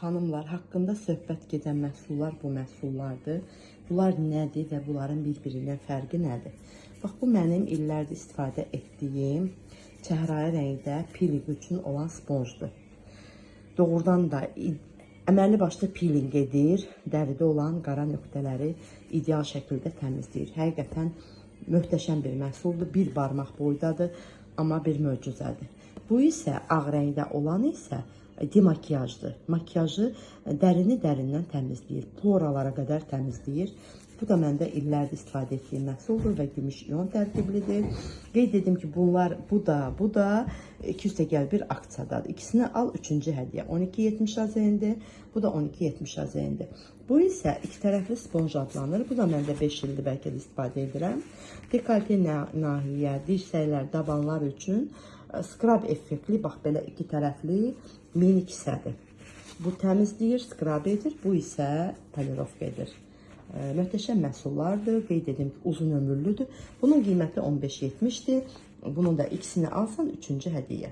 Xanımlar, haqqında söhbət gedən məhsullar bu məhsullardır. Bunlar nədir və bunların bir-birindən fərqi nədir? Bax, bu mənim illərdir istifadə etdiyim çəhrayı rəngdə peeling üçün olan sponjdur. Doğrudan da əməlli başlı peeling edir, dəridə olan qara nöqtələri ideal şəkildə təmizləyir. Həqiqətən möhtəşəm bir məhsuldur, bir barmaq boydadır, amma bir möcüzədir. Bu isə ağ rəngdə olan isə demakiyajdır. Makiyajı dərini dərindən təmizləyir, poralara qədər təmizləyir. Bu da məndə illərdir istifadə etdiyim məhsuldur və gümüş ion tərkiblidir. Qeyd edim ki, bunlar bu da 2 + 1 aksiyadadır. İkisini al, üçüncü hədiyyə 12.70 AZN-dir. Bu da 12.70 AZN-dir. Bu isə iki tərəfli sponj adlanır. Bu da məndə 5 ildir bəlkə də istifadə edirəm. Dekolte nahiyyə, dirsəklər, dabanlar üçün skrab effektli, bax belə iki tərəfli mini kisədir. Bu təmizləyir, skrab edir, bu isə polirovka edir. Möhtəşəm məhsullardır. Qeyd edim ki, uzun ömürlüdür. Bunun qiyməti 15.70-dir. Bunun da ikisini alsan, üçüncü hədiyyə.